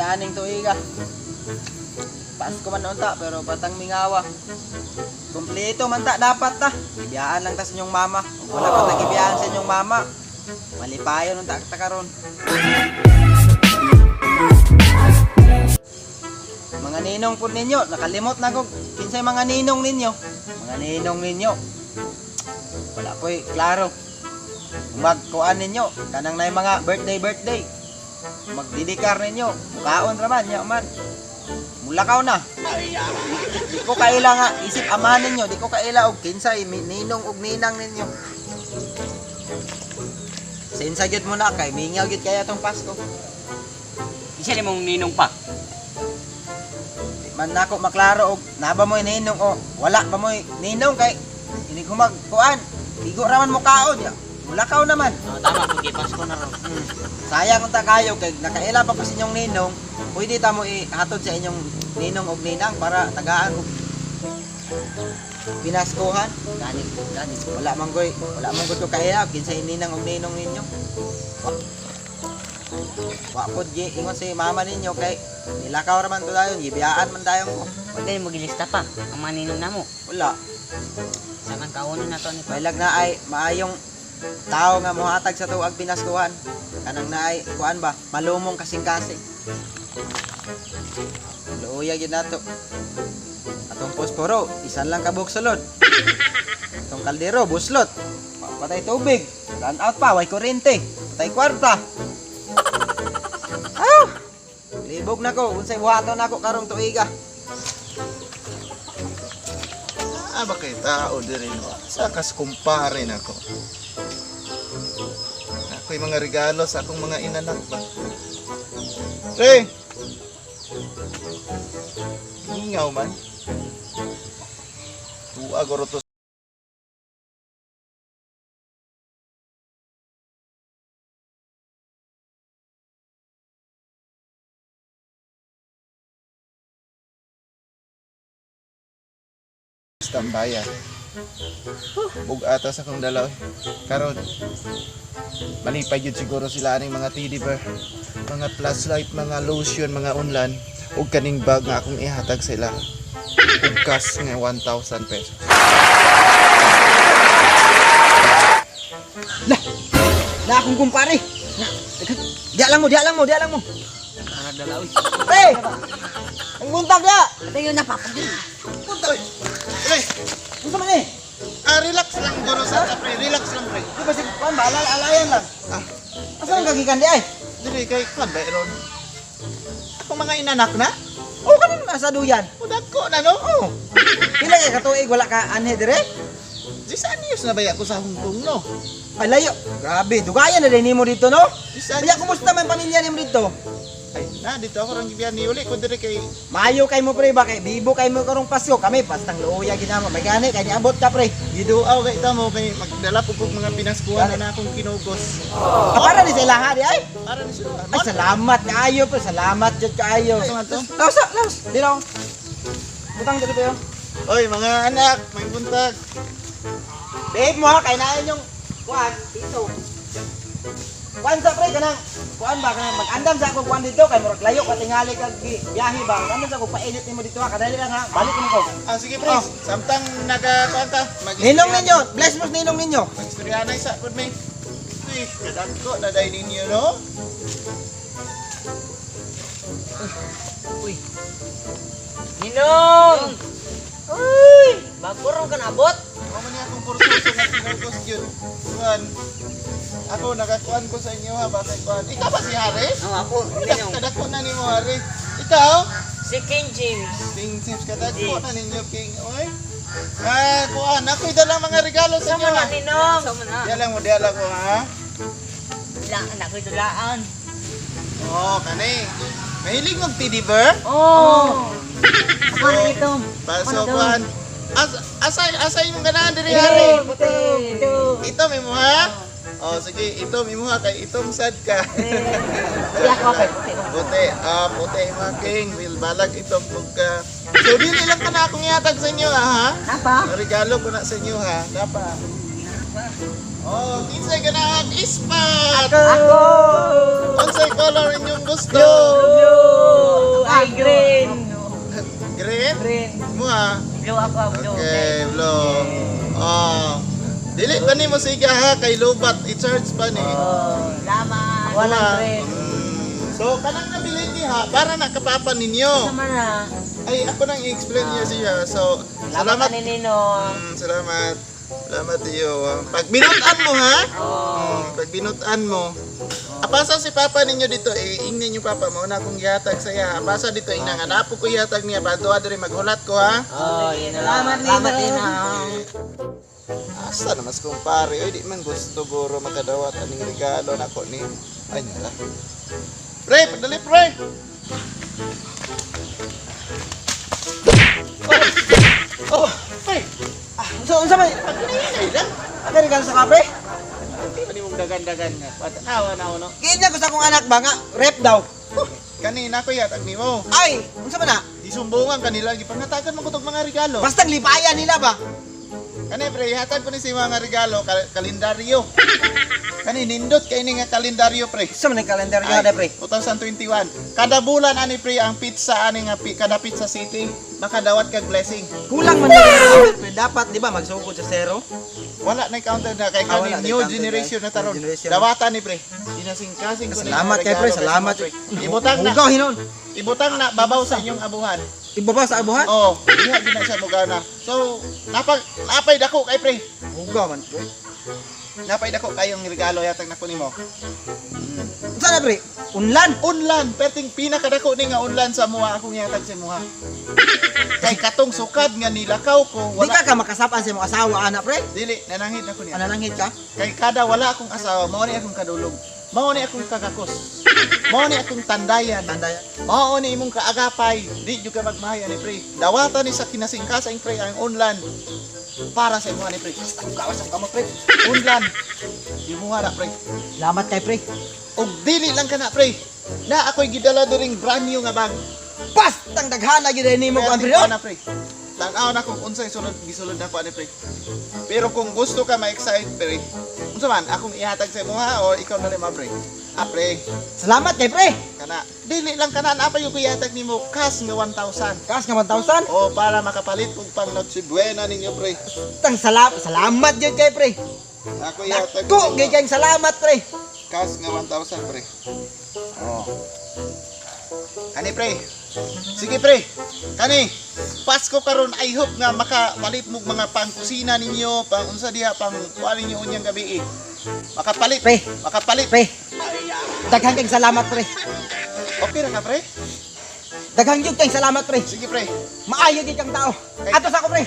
Inita aning tuiga. Pasko man unta pero batang mingawa. Kompleto man ta dapat ta. Gibiyaan lang ta sa inyong mama. Kung wala pa ta gibiyaan sa inyong mama, malipayon unta ta karon. Mga ninong po ninyo, nakalimot na ko. Kinsay mga ninong ninyo? Mga ninong ninyo. Wala po'y klaro. Magkuan ninyo, kanang na mga birthday birthday. Magdidikar ninyo, mukaon ra man, nya man. Mulakaw na. Di ko kaila nga isip amahan ninyo, di ko kaila og kinsay ninong og ninang ninyo. Sinsa gyud mo na kay mingaw gyud kaya tong Pasko. Isa ni mong ninong pa. Di man nako maklaro og naba mo'y ninong o wala ba mo'y ninong kay inig humag kuan. Igo ra man mo kaon ya. Mulakaw naman. Oh, tama po, kay Pasko na ron. Sayang unta kayo kay nakaila pa ko sa inyong ninong, pwede ta mo ihatod sa inyong ninong og ninang para tagaan og pinaskuhan. Gani, gani. Wala man koy, wala man gud ko kaila kinsay ninang og ninong ninyo. Wa pod gi ingon si mama ninyo kay nilakaw ra man to dayon, gibiyaan man dayon ko. Huwag kayo magilista pa. Ang mga ninong na mo. Wala. Saan ang kawanan na to ni pa? Bailag na ay maayong tao nga mohatag sa tuag pinaskuhan. Kanang naay kuan ba, malumong kasing-kasing. Luoya gyud nato. Atong posporo, isan lang ka buok sulod. Atong kaldero, buslot. Patay tubig, run out pa, way kuryente, patay kwarta. Aw! Libog na ko, unsay buhaton nako karong tuiga. Ah, ba kay tao diri no? Sa kas kumpare nako. Ako'y mga regalo sa akong mga inanak ba. Pre! Ingaw man. Tuwa guro to tambaya. Bug-ata sa akong dalaw. Karon, malipay yun siguro sila aning mga teddy bear, mga flashlight, mga lotion, mga unlan, ug kaning bag nga akong ihatag sila. Ug cash nga 1,000 pesos. Lah! Na akong kumpare. Na, diya lang mo, diya lang mo, diya lang mo. Nagdalaw. Pre! Ang buntag diya! Tayo na pa. Buntag! Pre, Unsa man eh? ah, relax lang guro sa ta, pre. Relax lang, pre. Di ba si kuan ba alal alayan lang. Ah, Asa ang kagikan di ay? dili kay kwan ba ron? Akong mga inanak na? Oh, kanin nasa duyan. Udagko na no? Oh. Pila kay katuig wala ka anhe dire? Disaniyos na ba ako sa Hong Kong no? Ay layo. Grabe, dugayan na din nimo dito no? Disaniyos. Kaya kumusta man pamilya nimo dito? Ay, na dito ako rang gibiyan ni uli ko diri kay Maayo kay mo pre ba kay bibo kay mo karong Pasko kami pastang luoya ginamo. May gani kay niabot ka pre. Giduaw kay tamo kay magdala po kog mga pinaskuhan na, na akong kinugos. Ah, para ni sa ilaha di ay. Para ni sila. Ay salamat kaayo pre, salamat jud kaayo. Ito nga to. Laos, laos. Di lang. Butang dito pero. Oy, mga anak, may buntag. Babe mo ha, kay naan yung kuan dito. Kuan sa pre kanang kuan ba kanang mag-andam sa akong kuan dito kay murag layo ka tingali kag biyahe ba. Andam sa akong painit nimo dito ha, kadali lang ha. Balik mo ko. Ah, sige pre. Oh. Samtang nagakuan ta, mag Ninong ninyo, bless mo sa ninong ninyo. Magstoryahan sa pud may. Uy, kadagko na dai ninyo no. Uy. Ninong! Uy! Bago ron ka nabot? Mao man niya akong kursuso nga kinugos gyud. Kuan. Ako nagakuan ko sa inyo ha, bakit kuan. Ikaw ba si Harry? Oo, ako. Ninong. Kadagko na nimo Harry. Ikaw? Si King James. King Sims kadagko na ninyo King. Oy. Ah, kuan, ako'y dalang mga regalo sa inyo. Sama na, ha. Ninong. Sama na. Diya lang mo, diya lang mo ha. Dulaan ako, dulaan. Oo, oh, kani. Mahilig mag teddy bear? Oh! Ako na ito. Paso kuan. As asay asay imong ganahan diri Hari. Ito. Ito. Ito may muha? Oh, sige, ito may muha kay itom sad ka. Hindi ako kay puti. Puti, ah, puti mga king, will balag itom pug ka. So dili lang ka na akong ihatag sa inyo ah, ha. Napa? Regalo ko na sa inyo ha. Napa. Oh, kinsay ganahan ispat. Ako! Unsay color inyong gusto? Blue! Blue ako, blue. Okay, blue. Oh. Dili pa ni mo siga ha kay lobat i-charge pa ni. Oh, salamat. Wala. 100. So kanang nabili ni ha para na kapapa ninyo. Sama na. Ay, ako nang i-explain niya siya. So, Salamat salamat. ni Ninong. Salamat. Salamat iyo. Pag binutan mo ha? Oh. Pag binutan mo. Apasa si papa ninyo dito, eh, ingnin yung papa mo na akong gihatag sa iya. Apasa dito, ingna nga napo ko ihatag niya, bantuwa diri maghulat ko ha. Oh, yun na. Salamat, Ninong. Ninong. Asa na mas kumpare, oy di man gusto guro makadawat aning regalo nako ni. Ay nala. Pre, padali pre. Oh, oh, pre. Ah, unsa man? Paghinay lang. Ang regalo sa kape? Hindi pa nimong dagan-dagan nga. Patanawa na ako, no? Giinna ko sa akong anak ba nga rep daw. Kanina ko yatag nimo. Ay, unsa man na? Isumbungan kanila gipangatagan man ko tog mga regalo. Bastang lipayan nila ba? Kani pre, hatag ko ni si mga regalo kalendaryo. Kani nindot kay ni nga kalendaryo pre. Unsa man ang kalendaryo Ay, na pre? 2021. Kada bulan ani pre ang pizza ani nga kada Pizza City makadawat kag blessing. Kulang man wow! Pre. Dapat di ba magsugod sa zero? Wala na counter na kay Ah, wala kani na new counter generation na. na taron. New generation. Dawatan ni pre. Ginasingkasing ko ni Salamat mga kay pre, regalo salamat. pre. Ibutang na. Hugaw hinon. Ibutang na babaw sa inyong abuhan. Ibaba sa abuhan. Oh, diha gid na siya mugana. So, napay dako kay pre. Hugaw man pre. Napay dako kayong regalo yatag nako nimo. Unsa na pre? Unlan. Unlan, perting pinakadako ni nga unlan sa muha akong yatag sa muha. Kay katong sukad nga nilakaw ko, Di wala ka ka makasapan sa imong asawa ana pre. Dili, nanangit ako niya. Ananangit ka? Kay kada wala akong asawa, mao ni akong kadulog. Mao ni akong kagakos. Mao ni akong tandayan. Tanda. Mao ni imong kaagapay. Di jud ka magmahaya ni pre. Dawatan ni sa kinasingkasing pre ang unlan para sa imuha ni pre. Gawas ang kamot pre. Unlan. Imuha na pre. Salamat kay pre. Og dili lang ka na pre. Na ako'y gidala diring brand new nga bag. Bastang daghana gyud nimo kuan pre. Kaya na pre. Tan-aw na kung unsay sulod gisulod na ko ani pre. Pero kung gusto ka ma-excite pre, unsa man akong ihatag sa imuha o ikaw na rin ma pre. Ah pre, Salamat kay pre. kana dili lang kana na pa yung ihatag nimo cash nga 1,000. Kas nga 1,000. O para makapalit og pang Noche Buena ninyo pre. Tang salamat, salamat gyud kay pre. Ako ihatag Dako nimo gyud kayong salamat pre. cash nga 1,000 pre. Oh. Kani pre. Sige pre. Kani. Pasko karon I hope nga makapalit mo mga pangkusina ninyo, pang unsa diha, pang kuan ninyo unyang gabi eh. Makapalit. Pre. Makapalit. Pre. Daghan kayong salamat pre. Okay ra ka pre? Daghan gyud kayong salamat pre. Sige pre. Maayo gyud kang tao. Ato sa ako pre.